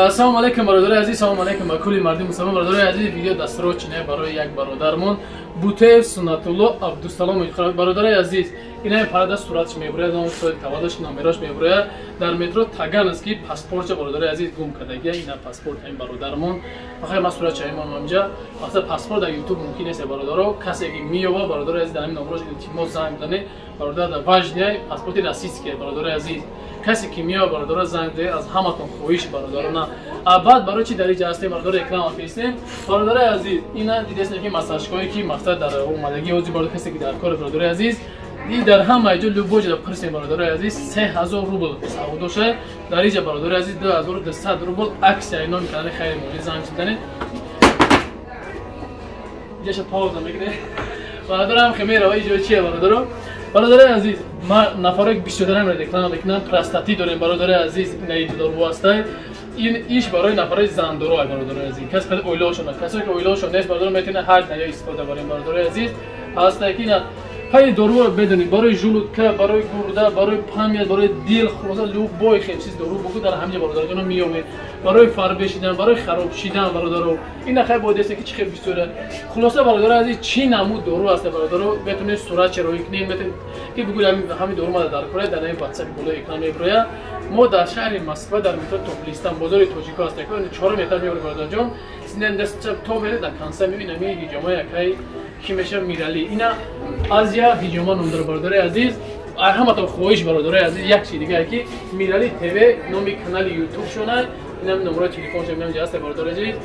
Ассалому алайкум, бародарои азиз, салому алайкум ба кулли мардуми мусулмон. Бародарои азиз, видео дастурочине барои як бародармон Бутеев Суннатулло Абдусаломович. Бародарои азиз, ина парада суратш мебуряд, ном, соли таваллудаш, номерош мебуряд. Дар метро Таганский паспортча, бародарои азиз, гум кардагия. Ина паспорт ҳамин бародармон. Бахайр, ман сурат чаимон инҷа. Вақте паспорт дар YouTube мумкин нест, бародаро, касе ки меёба, бародарои азиз, дар ҳамин номерош илтимос занг бизанед. Бародар, дар важный паспорти российский, бародарои азиз. Касе ки меёба, бародаро, занг бизанед, аз ҳаматон хоҳиш, бародарона. А баъд барои чи дар инҷа ҳастем, бародаро, реклама фиристем? Бародарои азиз, ина дидестем, ки массажгоҳе ки мақсад дар омадагӣ ҳозир, барои касе ки дар кор, бародарои азиз, и дар ҳама ҷо, любой ҷо пурсем, бародарои азиз, 3000 рубл савдо шуда. Дар инҷа, бародарои азиз, 2200 рубл. Аксияи номи канали Хайри Молӣ занг бизанед. Иҷаша пауза мекунем, бародарам, хе мерава. Иҷо чия, бародаро? Бародарои азиз, ма нафарои бисёртарам реклама мекунам. Простатит дорем, бародарои азиз, ина дору ҳастай. Ин иш барои нафарои зандоро, бародарои азиз, кас қади оилаошон, касое ки оилаошон нест, бародаро, метавонад ҳар наё истифода барем. Бародарои азиз, ҳастай ки ина ҳай дору медонед, барои желудка, барои гурда, барои память, барои дил, хулоса, любой хел чиз дору бугу, дар ҳамин ҷо, бародарҷоно, меёмед. Барои фарбе шидан, барои хароб шидан, бародаро, ина хай бодесе ки чӣ хел бисёра. Хулоса, бародаро азиз, чӣ намуд дору ҳаста, бародаро, метавонед сурат чароӣ кунед, метавонед ки бигӯед, ҳамин дору мада дар кора. Дар ҳамин WhatsApp болои экран мебирояд. Мо дар шаҳри Москва, дар метро Топлистан, бозори тоҷико ҳаста, чорум этаж меёрем, бародарҷон. То меред, дар конца мебинам ин ҳиҷома якай ки меша Мирали, ина Азия ҳиҷома ном дора. Бародарои азиз, ҳаматон хоҳиш, бародарои азиз, як чи дигар ки Мирали ТВ номи канали Ютуб шона, инам номерои телефонша инам ҳаста. Бародарои азиз,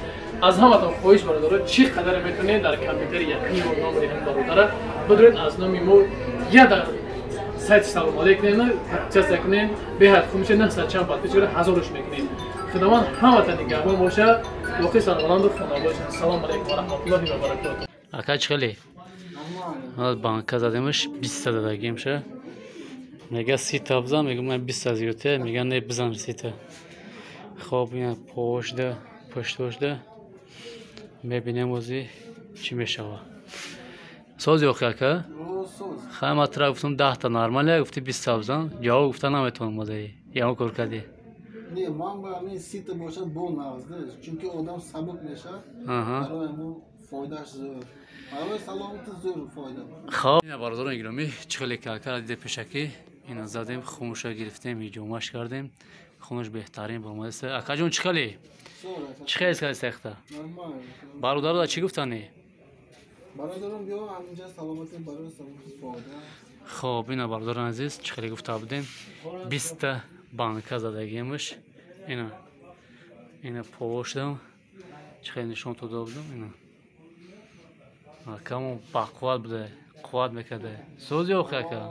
аз ҳаматон хоҳиш, бародаро, чӣ қадаре метавонед, дар компютери якум номери ҳам бародара бидоред, аз номи мо я дар сайти салом алейк кунед, подписаться кунед, беҳад хуб мешавад. 900 чанд подписчик, ҳазорш мекунед. Худованд ҳаматон нигаҳбон бошад, боқӣ сарбаланду хона бошад. Ассалому алайкум ва раҳматуллоҳи ва баракотуҳ. Ака, чӣ хеле банка задемаш, 20-та дадагимша. Мега, 30-та бизан, мегӯ, ман 20-та зиёдте, мега, не, бизан 30-та. Хоб, ина пошда, пуштошда мебинем, ози чӣ мешава. Сози охи, ака? Хай, ма тра гуфтам, 10-та нормалия, гуфти, 20-та бизан. Ҷавоб гуфта наметавонам, мазаи ягон кор кардӣ. Не, ман ба ҳамин 30-та бошад, бо нағз, чунки одам сабук мешавад, барои ҳамон фоидааш зӯр, барои саломатӣ зӯр фоида. Хоб, ина, бародарони гиромӣ, чӣ хеле какара диде, пешакӣ ина задем, хунуша гирифтем, ҳиҷомаш кардем, хунуш беҳтарин баромадаст. Акаҷон, чӣ хеле, чӣ хел кардӣ сехта? Бародаро чӣ гуфтанӣ? Бародарон, биё ҳаминҷа, саломатӣ, барои саломатӣ фоида. Хоб, ина, бародарони азиз, чӣ хеле гуфта будем, 20-та банка задагиемаш. Ина, ина повошдам, чӣ хеле нишон дода будам, ина акамо бақувват буда, қувват мекарда. Сози охи, ака?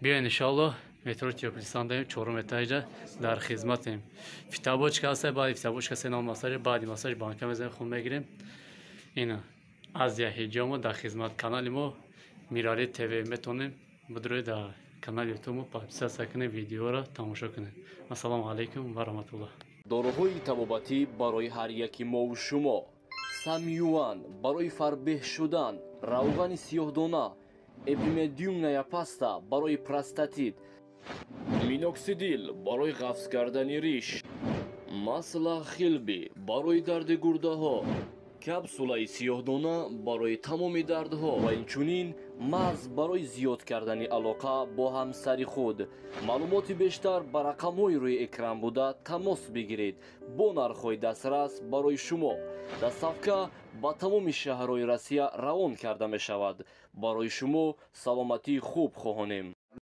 Биёен, иншоалло, метро Тёплый даем, чорум этажа дар хизматем. Фитобочка ҳаста, баъди фитобочка се ном массаж, баъди массаж банка мезанем, хун мегирем. Ина Азия ҳиҷомо дар хизмат, канали мо Мирали ТВ. Метавонем бидуред дар канали ютуб, подписаться кунед, видеоро тамошо кунед. Ассалому алайкум ва раҳматуллоҳ. Доруҳои табобатӣ барои ҳар яки мову шумо: Самюан барои фарбеҳ шудан, равғани сиёҳдона, эпимедиумная паста барои простатит, миноксидил барои ғафз кардани риш, масла хилби барои дарди гурдаҳо, капсулаи сиёҳдона барои тамоми дардҳо ва инчунин мағз барои зиёд кардани алоқа бо ҳамсари худ. Маълумоти бештар ба рақамҳои рӯи экран буда тамос бигиред. Бо нархҳои дастрас барои шумо доставка ба тамоми шаҳрҳои Россия равон карда мешавад. Барои шумо саломатии хуб хоҳонем.